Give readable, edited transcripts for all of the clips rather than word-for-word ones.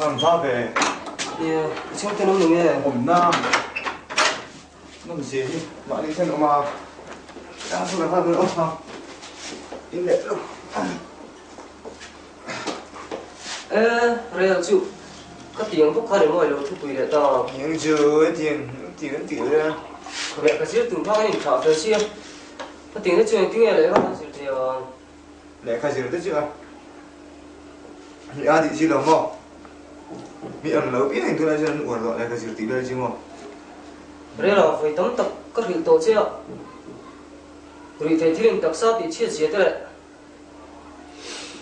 Ram va ve. Nia, i chhungte nawm nge? Awm na. Nawm zia hi mahni hian awm a. Ka thu ka hal awm a. In leh lo. E, rel chu ka tiang bawk kha ni maw ilo thupui leh ta. Eng chu tiang tiang an tih leh a. Khawleh ka zir tur kha kan inthlah fel si a. Ka tiang te chu engtin nge lehkha kan zir thei ang? Lehkha zir te chu a a tih chi lo maw? Mi ang lo piang in tunah chuan an uar tawh lehkha zir tih vel chi maw? Rel ah vawi tam tak ka hrilh tawh che a. Ruihtheih thil in taksa tih chhiat zia te leh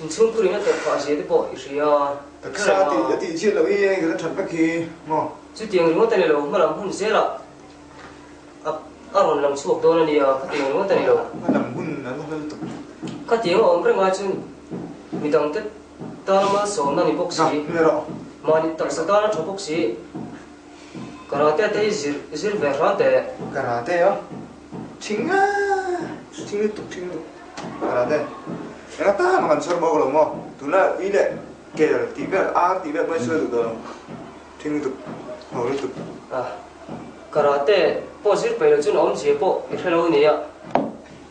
Inchhungkhur in a tawrh phah zia te pawh i hria. Taksa tih a tih chiat loh hi hei kan that vek hi maw? Chutiang ringawt a ni lo, hmalam hun zelah a a rawn lang chhuak dawn a nia, khatiang ringawt a ni lo. Hmalam hun an la hal tuk. Khatiang a awm reng ai chuan midangte tana malsawmna ni bawk si, mahni taksa tana tha bawk si, karate te hi zir zir ve hram teh. Karate a? Thing a, thing lutuk, thing lutuk. Karate. Enga tan kan chhar bawk lo maw? Tuna ui leh kel tih vel, ar tih vel pawh hi sawi duh tawh lo. Thing lutuk, ho lutuk. A, karate pawh zir peih loh chuan a awmzia pawh i hre lo ania.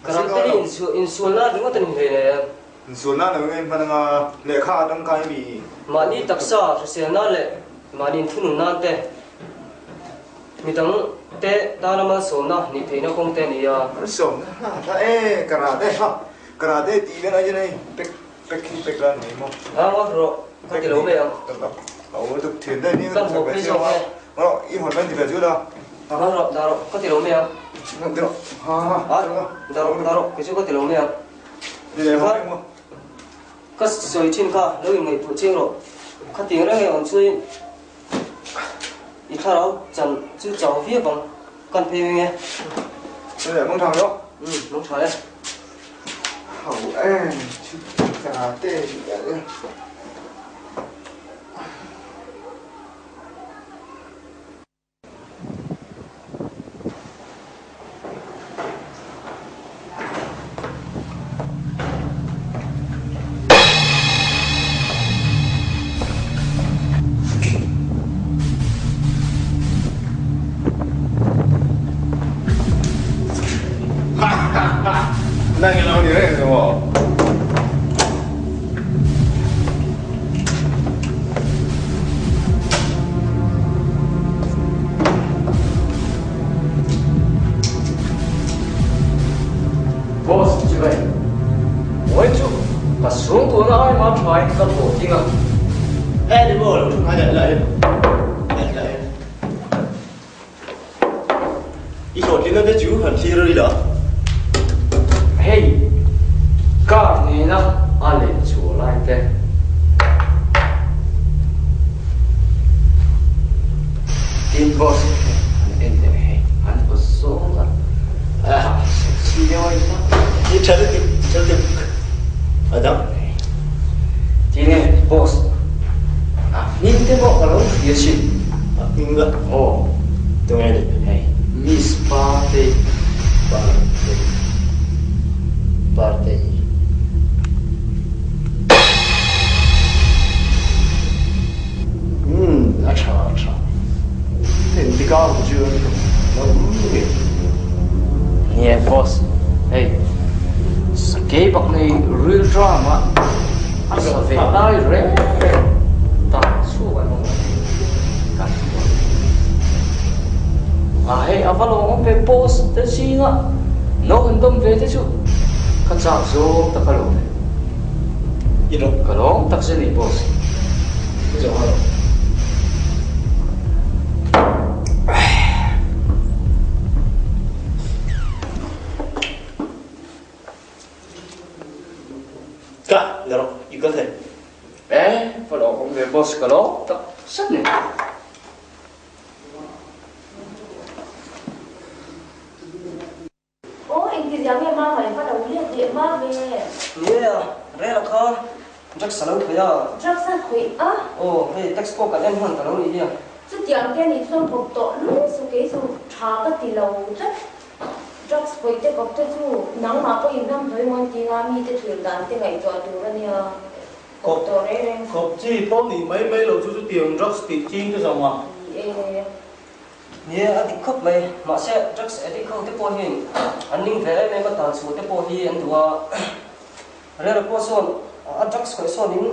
Karate hi insual nan ringawt a ni hlei nen. Insual nan lo nge hman anga lehkha a tangkai mi? Mahni taksa hrisel nan leh mahni inthunun nan te. Midang te tana malsawmna nih theihna kawng te a ni a. Malsawmna hla hla e, karate ha, karate tih vel aiin hei pek pek hi pek la ni maw? A ngawi rawh, ka ti lo mai ang. A awl tuk thian daih nia ka hmu phei zawk e. Rawh, i hawn mai ni ve chu la. Ngawi rawh, dah rawh, ka ti lo mai ang. Ti rawh, ha ha. Dah rawh, dah rawh, kei chu ka ti lo mai ang. Ni leh haw mai maw? Ka sawi thin kha, lo inngaihtuah chiang rawh. Khatiang reng e awm chuan I thlarau chan chu chau viau ang kan phei veng e. Ê, mong thang rawh. Umm, mong tha e. Hau e, chu karate tih a nia. Boss chu hei, Mawi chu ka chhungkuahna ai mah thain ka hlawh ding a. Hei ni maw lo thu ngai leh leh leh leh. I hlawhtlinna te chu han thlir a ila. Hei car nena a leh chhuah lai te. Tin boss hei han en teh hei an aw zawng a a sexy deuh a ila. I tha lutuk tha lutuk a dang. Tinge boss a hming te pawh ka lo hria thin. A hming a? Aw. Tunge ni? Hei Miss Partei. Partei. Partei. Umm a tha a tha. Engtik ang chu an lo awm ngei. Nia boss, hei sakei bak nei ril drama a sa ve lai reng reng tan chhuak an awm ang kan ti a. A hei a va lo awm ve boss te zinga no han dawm ve te chu. Ka chak zawng tak alawm e. I rawh. Ka lawm tak che ni boss. I zawh alawm. Ka la rawh i kal thei. E, va lawm ve boss ka lawm tak zet ni. Aw, engtizia nge mama i va lo let leh hma ve? Ni e a, rel a kha drugs a lo khawih a. Drugs a khawih a? Aw, hei tax pawh kan en hman ta lo nih hi a. Chutiang te nih chuan kawp tawh lung su kei chu tha ka ti lo tlat. Drugs khawih te kawp te chu nangmah pawhin hnamhnawih mawn ti nga mi te thlir dan te ngaihtuah tur a nia. Kawp tawh reng reng su. Kawp chi pawh nih mai mai lo chu chutiang drugs tih ching te zawng a. Ni e. Ni e, a dik khawp mai. Mahse, drugs addict ho te pawh hian an ning ve em em a, tan chhuah te pawh hi an duh a. Rel pawh sawn a drugs khawih sawn in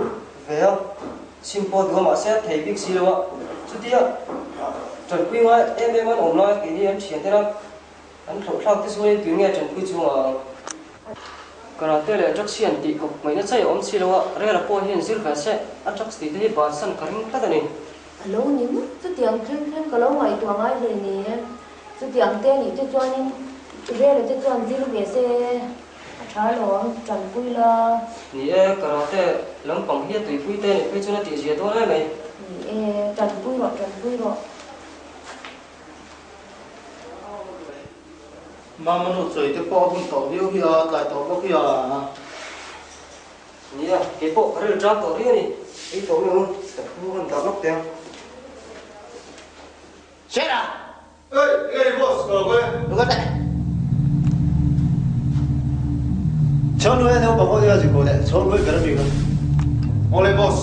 ve a, sim pawh a duh a, mahse a thei bik si lo a. Chutia tanpui ngai em em an awm lai keini an thian ten a, an thlawh thlak te chuan in tui nge tanpui chung ang. Karate leh drugs hian tih kawp ngaihna chai a awm si lo a, Rel pawh hian zir ve se, a drugs tih te hi bansan ka ring tlat a ni. A lo ni ngawt, chutiang thleng thleng ka lo ngaihtuah ngai hle ni e. Chutiang te nih te chuanin Rela te chuan zir ve se a tha alawm, tanpui la. Ni e, karate lampang hi a tuipui te nih phei chuan a tihzia dawn em mai. Ni e, tanpui rawh, tanpui rawh. Mama nu chawi te pawh a hun tawh viau hi a, tlai tawh bawk hi a. Nia, kei pawh ka ril ṭang tawh riau a ni. Ei tawh nge u, ka thu han dah lawk teh ang. Shera! Ey, enge ni boss, ka lo kawi e. Lo kal teh. Chho nuai naupang ho nia zikawh leh chho nuai ber a mi kha. Awle boss.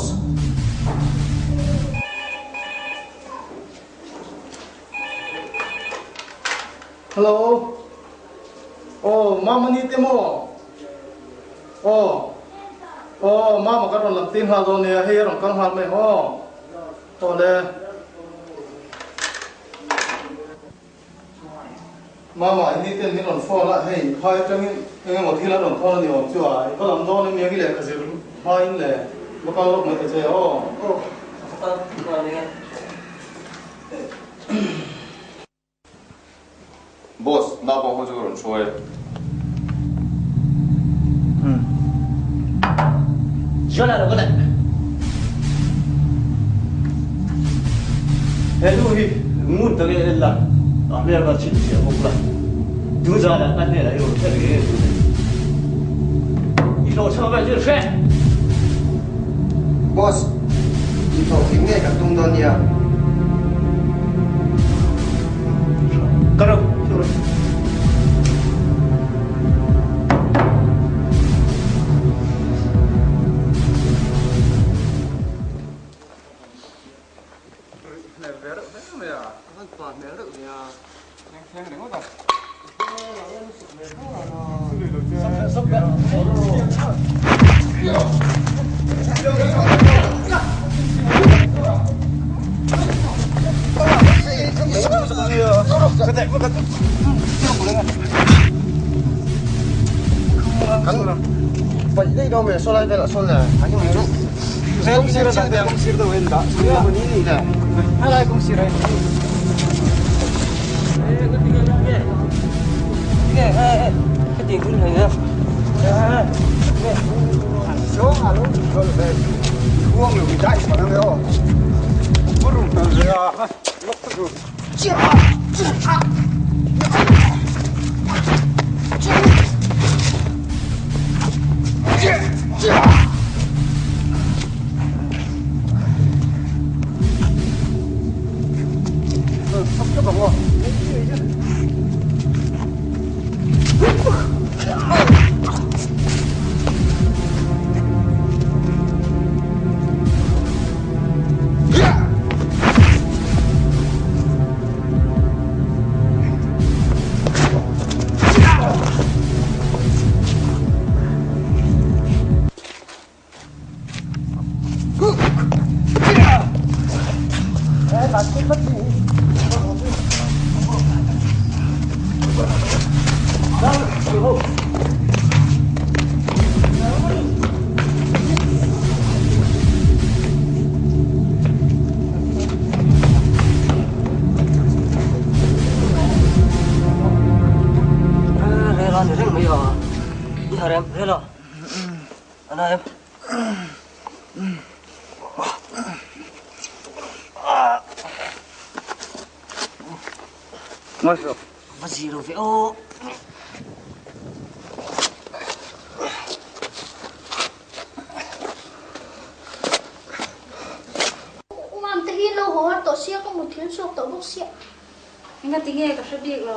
Hello. Aw, Mama ni te maw? Aw, aw, Mama ka rawn lam tir nghal dawn nia, hei a rawn kal nghal mai ang aw. Aw le. Mama, i ni ten min rawn phone a, hei phai atangin eng emaw thil an rawn thawn a ni awm chu a, i va lam dawn em nia, i lehkha zir hmain le va kal lawk mai ta che aw. Aw, ka va kal nghal nia. Boss, naupang ho chu ka rawn hruai e. John-a lo ka leh. He nu hi ngun tak in en la, a hmel kha chhinchhiah bawk la, tu zanah ka hnenah i rawn thlen ngei tur a ni. I hlawhchhuah vel chu hre. Boss, tih hlawhtling ngei kan tum dawn nia. Ka ro, chu ro. Hmel ve reuh hle mai a. A van pa hmel reuh ve a. Thleng thleng ringawt a. I har em? Rel a? A na em? Va zi lo ve aw. U Mam te hi lo haw har tawh sia ka mu thil chhuak tawh bawk sia. Engati nge ka hre bik lo.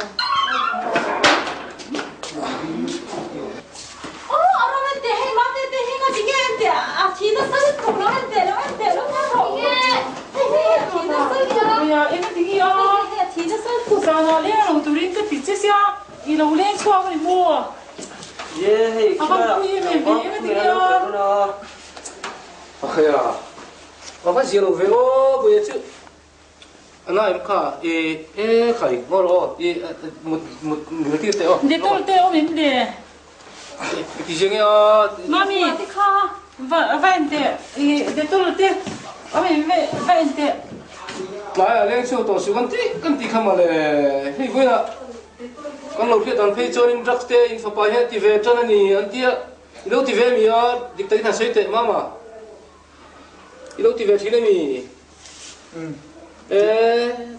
Aw a rawn en teh hei mate te hi engati nge en teh a thi nasa lutuk lo en teh lo en teh lo kha rawh. Hei hei a thi nasa lutuk a engati nge a hei hei a thi nasa lutuk zanah leng lo turin ka ti che sia i lo leng chhuak a ni maw. Ye hei A van pui em em ve engati nge a. A khaia a va zia lo ve aw Buia chu. A na em kha i e khai ngawr aw i mut mut mil tir teh aw. Dettol te awm em le? I ti zia nge a. Mami va va en teh i dettol te awm em va en teh. Tlai ah leng chhuak tawh suh kan ti kan ti kha mawle hei vawiinah kan lo hriat dan phei chuanin drugs te in fapa hian a ti ve tan a ni an tia i lo ti ve mi a dik takin han sawi teh mama. I lo ti ve thin a mi? E,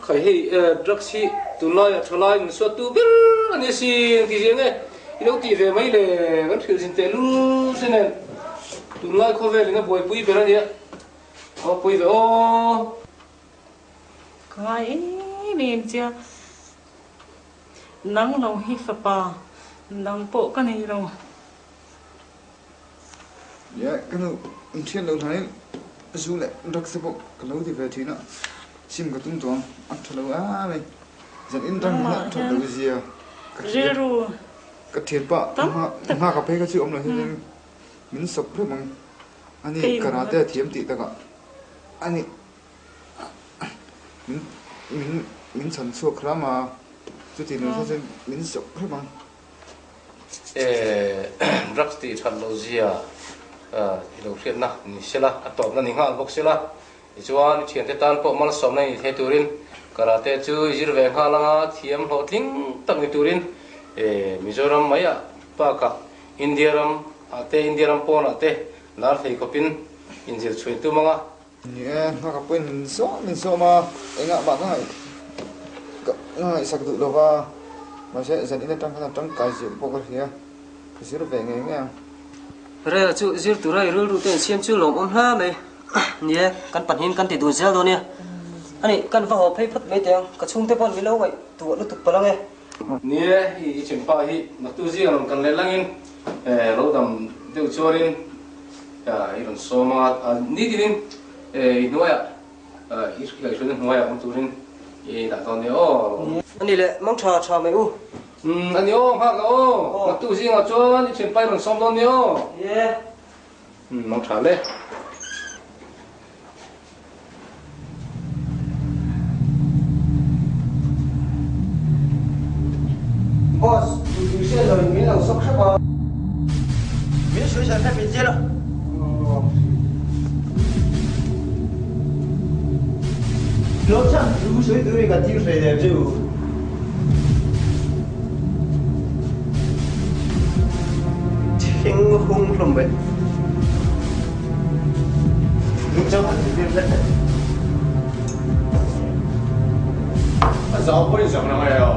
khai hei drugs hi tunlai a tha lai min suat tu ber a ni asin ti ziang e. I lo ti ve mai le, kan hrilh zin teh lul che nen. Tunlai khawvel in a buaipui ber a nia. Aw pui ve aw. Ka ngai em em che a, nang lo hi fapa nang pawh ka nei lo. Ia, ka nu in thian lo hlanin zu leh drugs te pawh ka lo ti ve thin a, sim ka tum tawh ang, a tha lo a mai, zan in rang hian a that lo zia ka hria, ka thian pah hma ka phei kha chu awm lo hian min sawp hrep ang, ani karate a thiam tih takah ani min min min chhan chhuak hram a, chuti lo chuan min sawp hrep ang. Drugs tih that loh zia i lo hriatna ni sela, a tawpna ni nghal bawk sela, tichuan i thiante tan pawh malsawmna i ni thei turin karate chu i zir ve nghal anga thiam hlawhtling tak ni turin Mizoram maiah bakah India ram ah te India ram pawnah te lar thei khawpin inzir chhuin tum anga. Ni e, hna ka pawhin min sawm min sawm a, engah mah ka ngaih ka ngaihsak duh lo va, mahse zan in atang khan a tangkai zir pawh ka hria, ka zir ve ngei ngei ang. Rel chu zir tura i rilru te insiam chu lawmawm hla mai. Ni e, kan pahnihin kan ti dun zel dawn nia. Ani, kan va haw phei phawt mai teh ang, ka chhungte paw'n min lo ngaihtuah lutuk palh ang e. Ni e, i chimpa hi naktu zing a rawn kan leh langin lo dam deuh chuanin i rawn sawm a, nitinin i hnuaiah i hriaihruaina hnuaiah awm turin i dah dawn nia aw. Ani leh mang tha tha mai u. Umm ani aw nghak la aw, naktu zingah chuan i thianpa i rawn sawm dawn nia aw. Ye. Umm mang tha le. Boss, duh hriat lo in min lo sawk hrep a. Min sawi san hrep in zir a. Lo chhan thu sawi turin ka thil hreh der che u. Thing hung hlawm mai. A zau pawhin zak na ngai a.